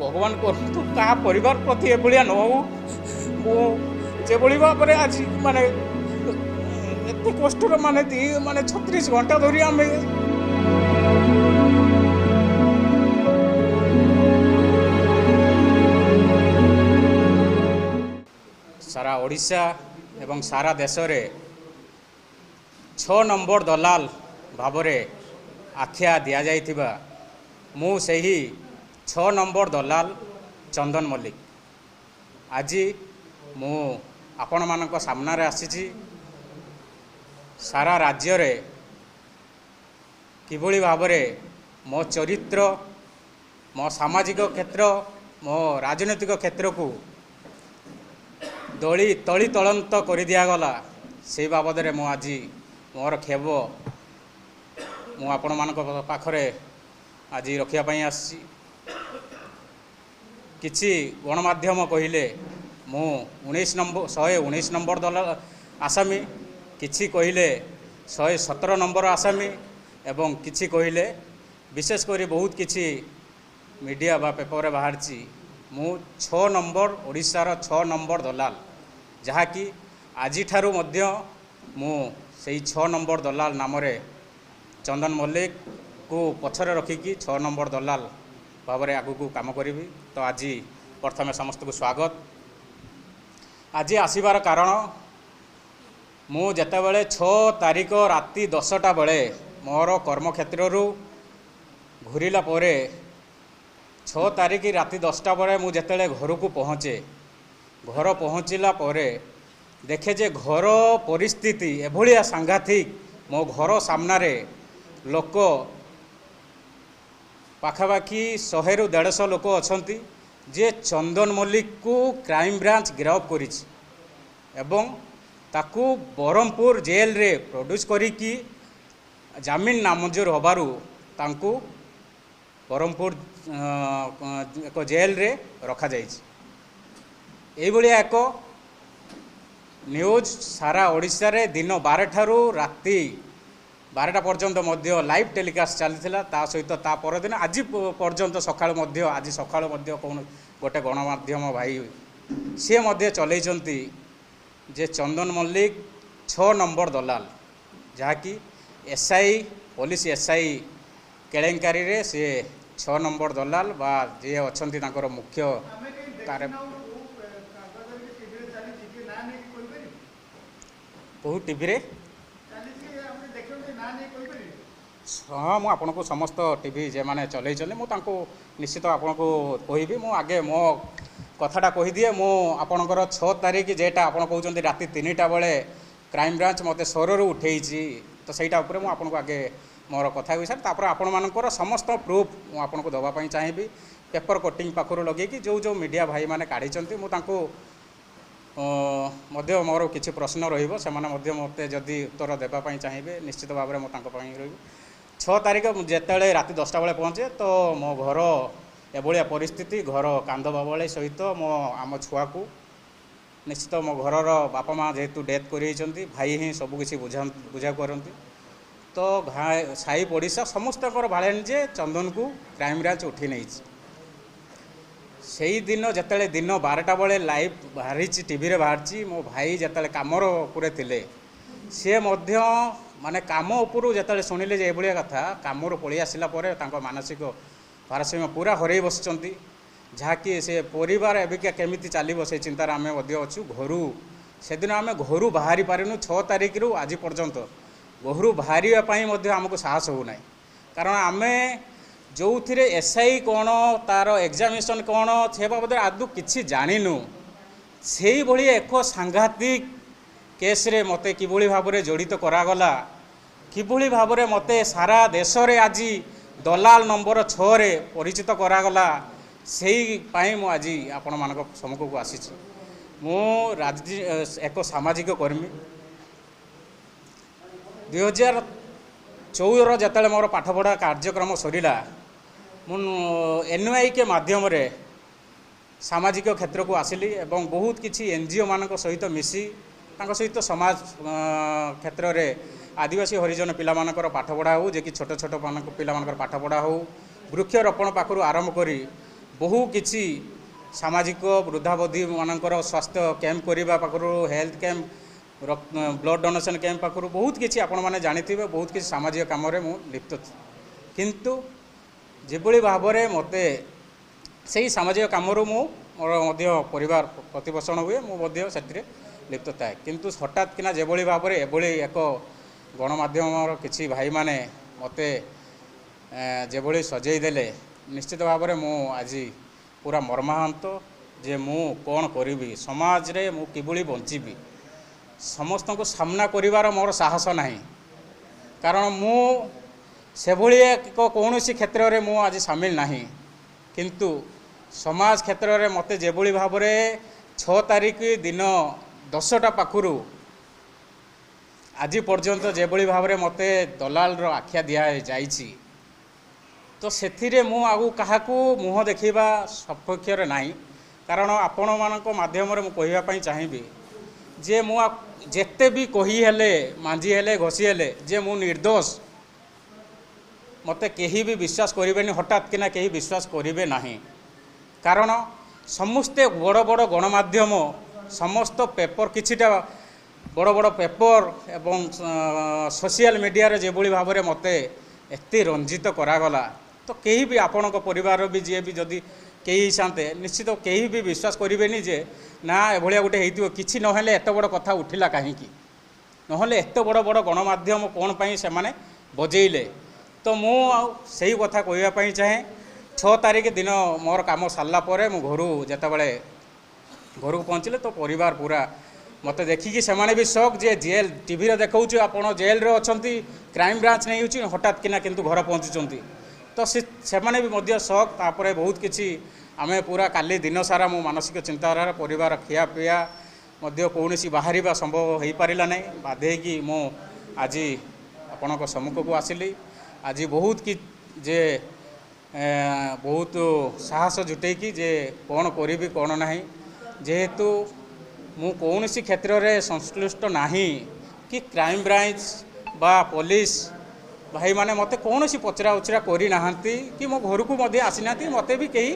ଭଗବାନ କରନ୍ତୁ କାହା ପରିବାର ପ୍ରତି ଏଭଳିଆ ନ ହଉ। ମୁଁ ଯେଭଳି ଭାବରେ ଆଜି ମାନେ ଏତେ କଷ୍ଟର ମାନେ ମାନେ 36 ଘଣ୍ଟା ଧରି ଆମେ ସାରା ଓଡ଼ିଶା ଏବଂ ସାରା ଦେଶରେ 6 ନମ୍ବର ଦଲାଲ ଭାବରେ ଆଖ୍ୟା ଦିଆଯାଇଥିବା ମୁଁ ସେହି 6 ନମ୍ବର ଦଲାଲ ଚନ୍ଦନ ମଲ୍ଲିକ ଆଜି ମୁଁ ଆପଣମାନଙ୍କ ସାମ୍ନାରେ ଆସିଛି। ସାରା ରାଜ୍ୟରେ କିଭଳି ଭାବରେ ମୋ ଚରିତ୍ର, ମୋ ସାମାଜିକ କ୍ଷେତ୍ର, ମୋ ରାଜନୈତିକ କ୍ଷେତ୍ରକୁ ଦଳି ତଳି ତଳନ୍ତ କରିଦିଆଗଲା, ସେଇ ବାବଦରେ ମୁଁ ଆଜି ମୋର କ୍ଷୋଭ ମୁଁ ଆପଣମାନଙ୍କ ପାଖରେ ଆଜି ରଖିବା ପାଇଁ ଆସିଛି। କିଛି ଗଣମାଧ୍ୟମ କହିଲେ ମୁଁ 19 ନମ୍ବର 119 ନମ୍ବର ଦଳ ଆସାମୀ, କିଛି କହିଲେ 117 ନମ୍ବର ଆସାମୀ ଏବଂ କିଛି କହିଲେ ବିଶେଷ କରି ବହୁତ କିଛି ମିଡ଼ିଆ ବା ପେପରରେ ବାହାରିଛି ମୁଁ 6 ନମ୍ବର, ଓଡ଼ିଶାର 6 ନମ୍ବର ଦଲାଲ, ଯାହାକି ଆଜିଠାରୁ ମଧ୍ୟ ମୁଁ ସେଇ 6 ନମ୍ବର ଦଲାଲ ନାମରେ ଚନ୍ଦନ ମଲ୍ଲିକକୁ ପଛରେ ରଖିକି 6 ନମ୍ବର ଦଲାଲ ଭାବରେ ଆଗକୁ କାମ କରିବି। ତ ଆଜି ପ୍ରଥମେ ସମସ୍ତଙ୍କୁ ସ୍ୱାଗତ। ଆଜି ଆସିବାର କାରଣ, ମୁଁ ଯେତେବେଳେ 6 ତାରିଖ ରାତି 10ଟା ବେଳେ ମୋର କର୍ମକ୍ଷେତ୍ରରୁ ଘୁରିଲା ପରେ 6 ତାରିଖ ରାତି 10ଟା ବେଳେ ମୁଁ ଯେତେବେଳେ ଘରକୁ ପହଞ୍ଚେ, ଘର ପହଞ୍ଚିଲା ପରେ ଦେଖେ ଯେ ଘର ପରିସ୍ଥିତି ଏଭଳିଆ ସାଂଘାତିକ। ମୋ ଘର ସାମ୍ନାରେ ଲୋକ ପାଖାପାଖି 100ରୁ 150 ଲୋକ ଅଛନ୍ତି ଯେ ଚନ୍ଦନ ମଲ୍ଲିକକୁ କ୍ରାଇମବ୍ରାଞ୍ଚ ଗିରଫ କରିଛି ଏବଂ ତାକୁ ବ୍ରହ୍ମପୁର ଜେଲରେ ପ୍ରଡ୍ୟୁସ୍ କରିକି ଜାମିନ ନାମଞ୍ଜୁର ହେବାରୁ ତାଙ୍କୁ ବ୍ରହ୍ମପୁର ଏକ ଜେଲରେ ରଖାଯାଇଛି। ଏଇଭଳିଆ ଏକ ନ୍ୟୁଜ୍ ସାରା ଓଡ଼ିଶାରେ ଦିନ 12ଠାରୁ ରାତି 12ଟା ପର୍ଯ୍ୟନ୍ତ ମଧ୍ୟ ଲାଇଭ୍ ଟେଲିକାଷ୍ଟ ଚାଲିଥିଲା। ତା ସହିତ ତା ପରଦିନ ଆଜି ପର୍ଯ୍ୟନ୍ତ ସକାଳୁ ମଧ୍ୟ, ଆଜି ସକାଳୁ ମଧ୍ୟ କୌଣସି ଗୋଟେ ଗଣମାଧ୍ୟମ ଭାଇ ସିଏ ମଧ୍ୟ ଚଲେଇଛନ୍ତି ଯେ ଚନ୍ଦନ ମଲ୍ଲିକ 6 ନମ୍ବର ଦଲାଲ, ଯାହାକି ଏସ୍ଆଇ ପୋଲିସ ଏସ୍ଆଇ କେଳେଙ୍କାରୀରେ ସିଏ 6 ନମ୍ବର ଦଲାଲ ବା ଯିଏ ଅଛନ୍ତି ତାଙ୍କର ମୁଖ୍ୟ କାର୍ଯ୍ୟ। କେଉଁ ଟିଭିରେ? ହଁ, ମୁଁ ଆପଣଙ୍କୁ ସମସ୍ତ ଟିଭି ଯେଉଁମାନେ ଚଲେଇଛନ୍ତି ମୁଁ ତାଙ୍କୁ ନିଶ୍ଚିତ ଆପଣଙ୍କୁ କହିବି। ମୁଁ ଆଗେ ମୋ କଥାଟା କହିଦିଏ। ମୁଁ ଆପଣଙ୍କର 6 ତାରିଖ ଯେଟା ଆପଣ କହୁଛନ୍ତି ରାତି 3ଟା ବେଳେ କ୍ରାଇମବ୍ରାଞ୍ଚ ମୋତେ ସୋରରୁ ଉଠେଇଛି, ତ ସେଇଟା ଉପରେ ମୁଁ ଆପଣଙ୍କୁ ଆଗେ ମୋର କଥା କହିସାରି ତାପରେ ଆପଣମାନଙ୍କର ସମସ୍ତ ପ୍ରୁଫ୍ ମୁଁ ଆପଣଙ୍କୁ ଦେବା ପାଇଁ ଚାହିଁବି। ପେପର କଟିଂ ପାଖରୁ ଲଗେଇକି ଯେଉଁ ଯେଉଁ ମିଡ଼ିଆ ଭାଇମାନେ କାଢ଼ିଛନ୍ତି ମୁଁ ତାଙ୍କୁ ମଧ୍ୟ ମୋର କିଛି ପ୍ରଶ୍ନ ରହିବ, ସେମାନେ ମଧ୍ୟ ମୋତେ ଯଦି ଉତ୍ତର ଦେବା ପାଇଁ ଚାହିଁବେ ନିଶ୍ଚିତ ଭାବରେ ମୁଁ ତାଙ୍କ ପାଇଁ ରହିବି। 6 ତାରିଖ ମୁଁ ଯେତେବେଳେ ରାତି 10ଟା ବେଳେ ପହଞ୍ଚେ ତ ମୋ ଘର ଏଭଳିଆ ପରିସ୍ଥିତି, ଘର କାନ୍ଦ ବାବଳି ସହିତ ମୋ ଆମ ଛୁଆକୁ ନିଶ୍ଚିତ ମୋ ଘରର ବାପା ମା' ଯେହେତୁ ଡେଥ୍ କରିଯାଇଛନ୍ତି, ଭାଇ ହିଁ ସବୁକିଛି ବୁଝା କରନ୍ତି। ତ ସାହି ପଡ଼ିଶା ସମସ୍ତଙ୍କର ଭାଳେଣି ଯେ ଚନ୍ଦନକୁ କ୍ରାଇମବ୍ରାଞ୍ଚ ଉଠେଇ ନେଇଛି। ସେଇଦିନ ଯେତେବେଳେ ଦିନ 12ଟା ବେଳେ ଲାଇଭ୍ ବାହାରିଛି, ଟିଭିରେ ବାହାରିଛି, ମୋ ଭାଇ ଯେତେବେଳେ କାମର ଉପରେ ଥିଲେ ସିଏ ମଧ୍ୟ ମାନେ କାମ ଉପରୁ ଯେତେବେଳେ ଶୁଣିଲେ ଯେ ଏଭଳିଆ କଥା, କାମରୁ ପଳେଇ ଆସିଲା ପରେ ତାଙ୍କ ମାନସିକ ଭାରସାମ୍ୟ ପୁରା ହରେଇ ବସିଛନ୍ତି। ଯାହାକି ସେ ପରିବାର ଏବେକା କେମିତି ଚାଲିବ ସେ ଚିନ୍ତାରେ ଆମେ ମଧ୍ୟ ଅଛୁ। ଘରୁ ସେଦିନ ଆମେ ଘରୁ ବାହାରି ପାରିନୁ। 6 ତାରିଖରୁ ଆଜି ପର୍ଯ୍ୟନ୍ତ ଘରୁ ବାହାରିବା ପାଇଁ ମଧ୍ୟ ଆମକୁ ସାହସ ହେଉନାହିଁ, କାରଣ ଆମେ ଯେଉଁଥିରେ ଏସ୍ଆଇ କ'ଣ, ତା'ର ଏକ୍ଜାମିନେସନ୍ କ'ଣ, ସେ ବାବଦରେ ଆଦୌ କିଛି ଜାଣିନୁ। ସେଇଭଳି ଏକ ସାଂଘାତିକ କେସ୍ରେ ମୋତେ କିଭଳି ଭାବରେ ଜଡ଼ିତ କରାଗଲା, କିଭଳି ଭାବରେ ମୋତେ ସାରା ଦେଶରେ ଆଜି ଦଲାଲ ନମ୍ବର 6ରେ ପରିଚିତ କରାଗଲା, ସେଇ ପାଇଁ ମୁଁ ଆଜି ଆପଣମାନଙ୍କ ସମ୍ମୁଖକୁ ଆସିଛି। ମୁଁ ଏକ ସାମାଜିକ କର୍ମୀ। 2014 ଯେତେବେଳେ ମୋର ପାଠପଢ଼ା କାର୍ଯ୍ୟକ୍ରମ ସରିଲା, ମୁଁ NYK ମାଧ୍ୟମରେ ସାମାଜିକ କ୍ଷେତ୍ରକୁ ଆସିଲି ଏବଂ ବହୁତ କିଛି NGO ମାନଙ୍କ ସହିତ ମିଶି ତାଙ୍କ ସହିତ ସମାଜ କ୍ଷେତ୍ରରେ ଆଦିବାସୀ ହରିଜନ ପିଲାମାନଙ୍କର ପାଠପଢ଼ା ହେଉ, ଯେ କି ଛୋଟ ଛୋଟ ପିଲାମାନଙ୍କର ପାଠପଢ଼ା ହେଉ, ବୃକ୍ଷରୋପଣ ପାଖରୁ ଆରମ୍ଭ କରି ବହୁ କିଛି ସାମାଜିକ ବୃଦ୍ଧାବୃଦ୍ଧିମାନଙ୍କର ସ୍ୱାସ୍ଥ୍ୟ କ୍ୟାମ୍ପ କରିବା ପାଖରୁ, health camp, blood donation camp ପାଖରୁ ବହୁତ କିଛି ଆପଣମାନେ ଜାଣିଥିବେ। ବହୁତ କିଛି ସାମାଜିକ କାମରେ ମୁଁ ଲିପ୍ତ। କିନ୍ତୁ ଯେଭଳି ଭାବରେ ମୋତେ ସେଇ ସାମାଜିକ କାମରୁ ମୁଁ ମୋର ମଧ୍ୟ ପରିବାର ପ୍ରତିପୋଷଣ ହୁଏ, ମୁଁ ମଧ୍ୟ ସେଥିରେ ଲିପ୍ତ ଥାଏ। କିନ୍ତୁ ହଠାତ୍ କିନା ଯେଭଳି ଭାବରେ ଏଭଳି ଏକ ଗଣମାଧ୍ୟମର କିଛି ଭାଇମାନେ ମୋତେ ଯେଭଳି ସଜେଇ ଦେଲେ, ନିଶ୍ଚିତ ଭାବରେ ମୁଁ ଆଜି ପୁରା ମର୍ମାହନ୍ତ ଯେ ମୁଁ କ'ଣ କରିବି, ସମାଜରେ ମୁଁ କିଭଳି ବଞ୍ଚିବି। ସମସ୍ତଙ୍କୁ ସାମ୍ନା କରିବାର ମୋର ସାହସ ନାହିଁ, କାରଣ ମୁଁ ସେଭଳି ଏକ କୌଣସି କ୍ଷେତ୍ରରେ ମୁଁ ଆଜି ସାମିଲ ନାହିଁ। କିନ୍ତୁ ସମାଜ କ୍ଷେତ୍ରରେ ମୋତେ ଯେଭଳି ଭାବରେ 6 ତାରିଖ ଦିନ 10ଟା ପାଖରୁ ଆଜି ପର୍ଯ୍ୟନ୍ତ ଯେଭଳି ଭାବରେ ମୋତେ ଦଲାଲର ଆଖ୍ୟା ଦିଆଯାଇଛି, ତ ସେଥିରେ ମୁଁ ଆଉ କାହାକୁ ମୁହଁ ଦେଖାଇବା ସପକ୍ଷରେ ନାହିଁ। କାରଣ ଆପଣମାନଙ୍କ ମାଧ୍ୟମରେ ମୁଁ କହିବା ପାଇଁ ଚାହିଁବି ଯେ ମୁଁ ଯେତେ ବି କହି ହେଲେ, ମାଞ୍ଜି ହେଲେ, ଘଷି ହେଲେ ଯେ ମୁଁ ନିର୍ଦ୍ଦୋଷ, ମୋତେ କେହି ବି ବିଶ୍ୱାସ କରିବେନି। ହଠାତ୍ କିନା କେହି ବିଶ୍ୱାସ କରିବେ ନାହିଁ, କାରଣ ସମସ୍ତେ ବଡ଼ ବଡ଼ ଗଣମାଧ୍ୟମ, ସମସ୍ତ ପେପର, କିଛିଟା ବଡ଼ ବଡ଼ ପେପର ଏବଂ ସୋସିଆଲ ମିଡ଼ିଆରେ ଯେଭଳି ଭାବରେ ମୋତେ ଏତେ ରଞ୍ଜିତ କରାଗଲା, ତ କେହି ବି ଆପଣଙ୍କ ପରିବାରର ବି ଯିଏ ବି ଯଦି କେହି ହେଇଥାନ୍ତେ, ନିଶ୍ଚିତ କେହି ବି ବିଶ୍ୱାସ କରିବେନି ଯେ ନା ଏଭଳିଆ ଗୋଟେ ହେଇଥିବ। କିଛି ନହେଲେ ଏତେ ବଡ଼ କଥା ଉଠିଲା କାହିଁକି? ନହେଲେ ଏତେ ବଡ଼ ବଡ଼ ଗଣମାଧ୍ୟମ କ'ଣ ପାଇଁ ସେମାନେ ବଜେଇଲେ? ତ ମୁଁ ଆଉ ସେଇ କଥା କହିବା ପାଇଁ ଚାହେଁ। 6 ତାରିଖ ଦିନ ମୋର କାମ ସାରିଲା ପରେ ମୁଁ ଘରୁ ଯେତେବେଳେ ଘରକୁ ପହଞ୍ଚିଲେ, ତ ପରିବାର ପୁରା ମୋତେ ଦେଖିକି ସେମାନେ ବି ସକ୍ ଯେ ଜେଲ୍ ଟିଭିରେ ଦେଖାଉଛୁ ଆପଣ ଜେଲ୍ରେ ଅଛନ୍ତି, କ୍ରାଇମବ୍ରାଞ୍ଚ ନେଇଯାଉଛି, ହଠାତ୍ କିନା କିନ୍ତୁ ଘରେ ପହଞ୍ଚୁଛନ୍ତି। ତ ସେ ସେମାନେ ବି ମଧ୍ୟ ସକ୍। ତାପରେ ବହୁତ କିଛି ଆମେ ପୁରା କାଲି ଦିନ ସାରା ମୁଁ ମାନସିକ ଚିନ୍ତାଧାରାରେ, ପରିବାର ଖିଆ ପିଆ ମଧ୍ୟ କୌଣସି ବାହାରିବା ସମ୍ଭବ ହୋଇପାରିଲା ନାହିଁ। ବାଧ୍ୟ ହେଇକି ମୁଁ ଆଜି ଆପଣଙ୍କ ସମ୍ମୁଖକୁ ଆସିଲି। ଆଜି ବହୁତ କି ଯେ ବହୁତ ସାହସ ଜୁଟେଇକି ଯେ କ'ଣ କରିବି କ'ଣ ନାହିଁ, ଯେହେତୁ ମୁଁ କୌଣସି କ୍ଷେତ୍ରରେ ସଂଶ୍ଳିଷ୍ଟ ନାହିଁ କି କ୍ରାଇମବ୍ରାଞ୍ଚ ବା ପୋଲିସ ଭାଇମାନେ ମୋତେ କୌଣସି ପଚରା ଉଚରା କରିନାହାନ୍ତି କି ମୋ ଘରକୁ ମଧ୍ୟ ଆସିନାହାନ୍ତି, ମୋତେ ବି କେହି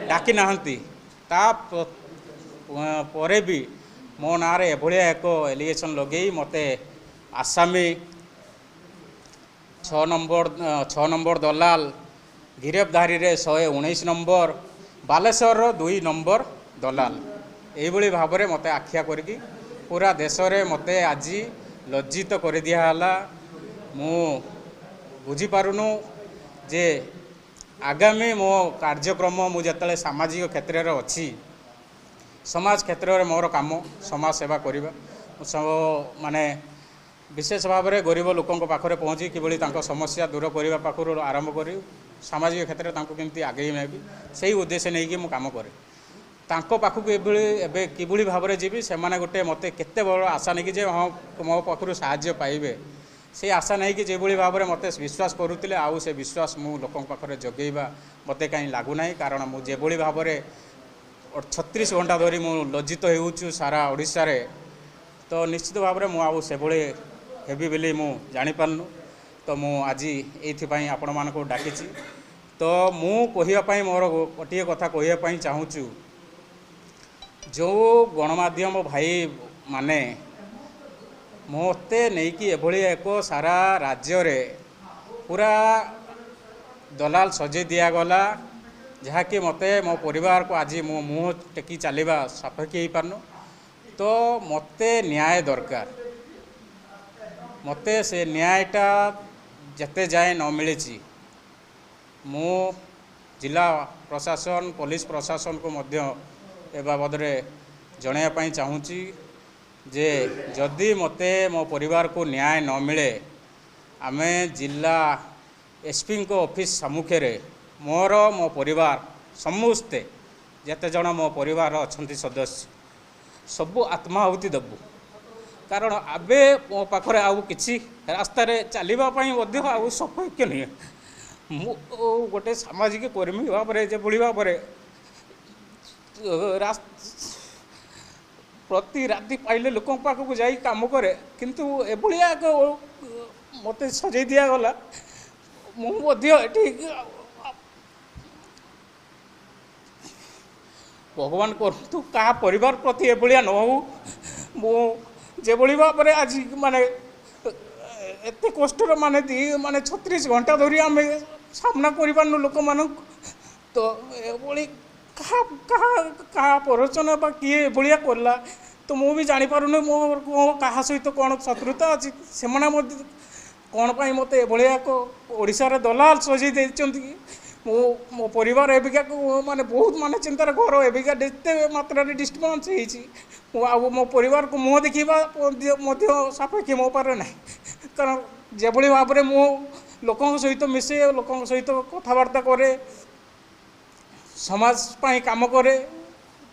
ଡାକି ନାହାନ୍ତି। ତା ପରେ ବି ମୋ ନାଁରେ ଏଭଳିଆ ଏକ ଏଲିଗେସନ୍ ଲଗେଇ ମୋତେ ଆସାମୀ, 6 ନମ୍ବର, 6 ନମ୍ବର ଦଲାଲ, ଗିରଫଧାରୀରେ 119 ନମ୍ବର, ବାଲେଶ୍ୱରର 2 ନମ୍ବର ଦଲାଲ, ଏଇଭଳି ଭାବରେ ମୋତେ ଆଖ୍ୟା କରିକି ପୁରା ଦେଶରେ ମୋତେ ଆଜି ଲଜ୍ଜିତ କରିଦିଆହେଲା। ମୁଁ ବୁଝିପାରୁନୁ ଯେ ଆଗାମୀ ମୋ କାର୍ଯ୍ୟକ୍ରମ, ମୁଁ ଯେତେବେଳେ ସାମାଜିକ କ୍ଷେତ୍ରରେ ଅଛି, ସମାଜ କ୍ଷେତ୍ରରେ ମୋର କାମ ସମାଜ ସେବା କରିବା, ମାନେ ବିଶେଷ ଭାବରେ ଗରିବ ଲୋକଙ୍କ ପାଖରେ ପହଞ୍ଚି କିଭଳି ତାଙ୍କ ସମସ୍ୟା ଦୂର କରିବା ପାଖରୁ ଆରମ୍ଭ କରି ସାମାଜିକ କ୍ଷେତ୍ରରେ ତାଙ୍କୁ କେମିତି ଆଗେଇ ନେବି, ସେଇ ଉଦ୍ଦେଶ୍ୟ ନେଇକି ମୁଁ କାମ କରେ। ତାଙ୍କ ପାଖକୁ ଏଭଳି ଏବେ କିଭଳି ଭାବରେ ଯିବି? ସେମାନେ ଗୋଟେ ମୋତେ କେତେ ବଡ଼ ଆଶା ନେଇକି ଯେ ହଁ ମୋ ପାଖରୁ ସାହାଯ୍ୟ ପାଇବେ, ସେଇ ଆଶା ନେଇକି ଯେଭଳି ଭାବରେ ମୋତେ ବିଶ୍ୱାସ କରୁଥିଲେ, ଆଉ ସେ ବିଶ୍ୱାସ ମୁଁ ଲୋକଙ୍କ ପାଖରେ ଜଗେଇବା ମୋତେ କାହିଁ ଲାଗୁନାହିଁ। କାରଣ ମୁଁ ଯେଭଳି ଭାବରେ 36 ଘଣ୍ଟା ଧରି ମୁଁ ଲଜ୍ଜିତ ହେଉଛୁ ସାରା ଓଡ଼ିଶାରେ, ତ ନିଶ୍ଚିତ ଭାବରେ ମୁଁ ଆଉ ସେଭଳି ହେବି ବୋଲି ମୁଁ ଜାଣିପାରୁନୁ। ତ ମୁଁ ଆଜି ଏଇଥିପାଇଁ ଆପଣମାନଙ୍କୁ ଡାକିଛି। ତ ମୁଁ କହିବା ପାଇଁ ମୋର ଗୋଟିଏ କଥା କହିବା ପାଇଁ ଚାହୁଁଛୁ, ଯେଉଁ ଗଣମାଧ୍ୟମ ଭାଇମାନେ ମୋତେ ନେଇକି ଏଭଳି ଏକ ସାରା ରାଜ୍ୟରେ ପୁରା ଦଲାଲ ସଜେଇ ଦିଆଗଲା, ଯାହାକି ମୋତେ ମୋ ପରିବାରକୁ ଆଜି ମୋ ମୁହଁ ଟେକି ଚାଲିବା ସାପେକ୍ଷ ହେଇପାରୁନୁ, ତ ମୋତେ ନ୍ୟାୟ ଦରକାର। ମୋତେ ସେ ନ୍ୟାୟଟା ଯେତେ ଯାଏଁ ନ ମିଳିଛି, ମୁଁ ଜିଲ୍ଲା ପ୍ରଶାସନ, ପୋଲିସ ପ୍ରଶାସନକୁ ମଧ୍ୟ ଏ ବାବଦରେ ଜଣାଇବା ପାଇଁ ଚାହୁଁଛି ଯେ ଯଦି ମୋତେ ମୋ ପରିବାରକୁ ନ୍ୟାୟ ନ ମିଳେ, ଆମେ ଜିଲ୍ଲା ଏସ୍ପିଙ୍କ ଅଫିସ୍ ସମ୍ମୁଖରେ ମୋର ମୋ ପରିବାର ସମସ୍ତେ, ଯେତେ ଜଣ ମୋ ପରିବାର ଅଛନ୍ତି ସଦସ୍ୟ, ସବୁ ଆତ୍ମାହୁତି ଦେବୁ। କାରଣ ଏବେ ମୋ ପାଖରେ ଆଉ କିଛି ରାସ୍ତାରେ ଚାଲିବା ପାଇଁ ମଧ୍ୟ ଆଉ ସପକ୍ଷ ନୁହେଁ। ମୁଁ ଗୋଟେ ସାମାଜିକ କର୍ମୀ ଭାବରେ ଯେଭଳି ଭାବରେ ପ୍ରତି ରାତି ପାଇଲେ ଲୋକଙ୍କ ପାଖକୁ ଯାଇ କାମ କରେ, କିନ୍ତୁ ଏଭଳିଆ ଏକ ମୋତେ ସଜେଇ ଦିଆଗଲା। ମୁଁ ମଧ୍ୟ ଏଠି ଭଗବାନ କରନ୍ତୁ କାହା ପରିବାର ପ୍ରତି ଏଭଳିଆ ନ ହଉ। ମୁଁ ଯେଭଳି ଭାବରେ ଆଜି ମାନେ ଏତେ କଷ୍ଟର ମାନେ ମାନେ 36 ଘଣ୍ଟା ଧରି ଆମେ ସାମ୍ନା କରିପାରୁନୁ ଲୋକମାନଙ୍କୁ, ତ ଏଭଳି କାହା କାହା କାହା ପ୍ରରୋଚନା ବା କିଏ ଏଭଳିଆ କଲା ତ ମୁଁ ବି ଜାଣିପାରୁନି। ମୋର କାହା ସହିତ କ'ଣ ଶତ୍ରୁତା ଅଛି, ସେମାନେ ମଧ୍ୟ କ'ଣ ପାଇଁ ମୋତେ ଏଭଳିଆ ଏକ ଓଡ଼ିଶାରେ ଦଲାଲ ସଜେଇ ଦେଇଛନ୍ତି କି। ମୁଁ ମୋ ପରିବାର ଏବିକାକୁ ମାନେ ବହୁତ ମାନେ ଚିନ୍ତାରେ, ଘର ଏବିକା ଯେତେ ମାତ୍ରାରେ ଡିଷ୍ଟର୍ବାନ୍ସ ହେଇଛି, ମୁଁ ଆଉ ମୋ ପରିବାରକୁ ମୁହଁ ଦେଖିବା ମଧ୍ୟ ସାପେକ୍ଷ ମୋ ପାଖରେ ନାହିଁ। କାରଣ ଯେଭଳି ଭାବରେ ମୁଁ ଲୋକଙ୍କ ସହିତ ମିଶେ, ଲୋକଙ୍କ ସହିତ କଥାବାର୍ତ୍ତା କରେ, ସମାଜ ପାଇଁ କାମ କରେ,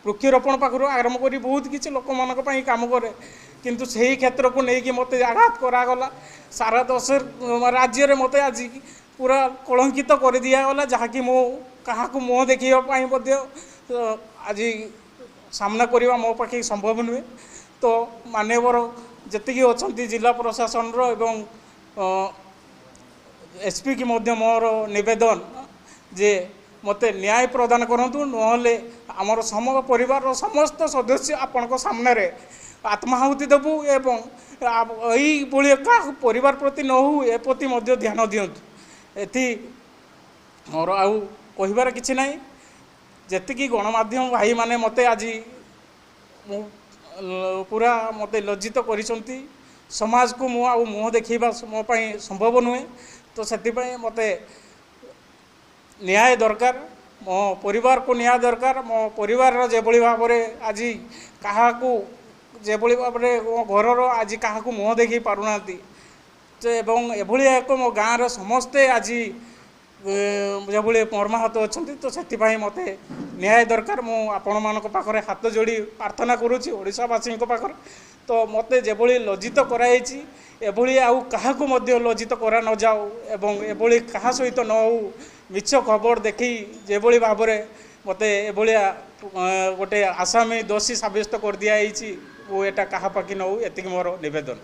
ବୃକ୍ଷରୋପଣ ପାଖରୁ ଆରମ୍ଭ କରି ବହୁତ କିଛି ଲୋକମାନଙ୍କ ପାଇଁ କାମ କରେ, କିନ୍ତୁ ସେହି କ୍ଷେତ୍ରକୁ ନେଇକି ମୋତେ ଆଘାତ କରାଗଲା। ସାରା ଦଶ ରାଜ୍ୟରେ ମୋତେ ଆଜି ପୁରା କଳଙ୍କିତ କରିଦିଆଗଲା, ଯାହାକି ମୁଁ କାହାକୁ ମୁହଁ ଦେଖିବା ପାଇଁ ମଧ୍ୟ ଆଜି ସାମ୍ନା କରିବା ମୋ ପାଖେ ସମ୍ଭବ ନୁହେଁ। ତ ମାନ୍ୟବର ଯେତିକି ଅଛନ୍ତି ଜିଲ୍ଲା ପ୍ରଶାସନର ଏବଂ ଏସ୍ପିକି ମଧ୍ୟ ମୋର ନିବେଦନ ଯେ ମୋତେ ନ୍ୟାୟ ପ୍ରଦାନ କରନ୍ତୁ, ନହେଲେ ଆମର ପରିବାରର ସମସ୍ତ ସଦସ୍ୟ ଆପଣଙ୍କ ସାମ୍ନାରେ ଆତ୍ମାହୁତି ଦେବୁ ଏବଂ ଏଇଭଳି କାହା ପରିବାର ପ୍ରତି ନ ହଉ ଏ ପ୍ରତି ମଧ୍ୟ ଧ୍ୟାନ ଦିଅନ୍ତୁ। ଏଥି ମୋର ଆଉ କହିବାର କିଛି ନାହିଁ। ଯେତିକି ଗଣମାଧ୍ୟମ ଭାଇମାନେ ମୋତେ ଆଜି ମୁଁ ପୁରା ମୋତେ ଲଜ୍ଜିତ କରିଛନ୍ତି, ସମାଜକୁ ମୁଁ ଆଉ ମୁହଁ ଦେଖେଇବା ମୋ ପାଇଁ ସମ୍ଭବ ନୁହେଁ। ତ ସେଥିପାଇଁ ମୋତେ ନ୍ୟାୟ ଦରକାର, ମୋ ପରିବାରକୁ ନ୍ୟାୟ ଦରକାର। ମୋ ପରିବାରର ଯେଭଳି ଭାବରେ ଆଜି କାହାକୁ ଯେଭଳି ଭାବରେ ମୋ ଘରର ଆଜି କାହାକୁ ମୁହଁ ଦେଖେଇ ପାରୁନାହାନ୍ତି, ଏବଂ ଏଭଳି ଏକ ମୋ ଗାଁର ସମସ୍ତେ ଆଜି ଯେଭଳି ମର୍ମାହତ ଅଛନ୍ତି, ତ ସେଥିପାଇଁ ମୋତେ ନ୍ୟାୟ ଦରକାର। ମୁଁ ଆପଣମାନଙ୍କ ପାଖରେ ହାତ ଯୋଡ଼ି ପ୍ରାର୍ଥନା କରୁଛି, ଓଡ଼ିଶାବାସୀଙ୍କ ପାଖରେ। ତ ମୋତେ ଯେଭଳି ଲଜ୍ଜିତ କରାଯାଇଛି ଏଭଳି ଆଉ କାହାକୁ ମଧ୍ୟ ଲଜ୍ଜିତ କରା ନଯାଉ ଏବଂ ଏଭଳି କାହା ସହିତ ନ ହେଉ। ମିଛ ଖବର ଦେଖେଇ ଯେଭଳି ଭାବରେ ମୋତେ ଏଭଳିଆ ଗୋଟେ ଆସାମୀ ଦୋଷୀ ସାବ୍ୟସ୍ତ କରିଦିଆଯାଇଛି, ମୁଁ ଏଇଟା କାହା ପାଖେ ନ ହେଉ, ଏତିକି ମୋର ନିବେଦନ।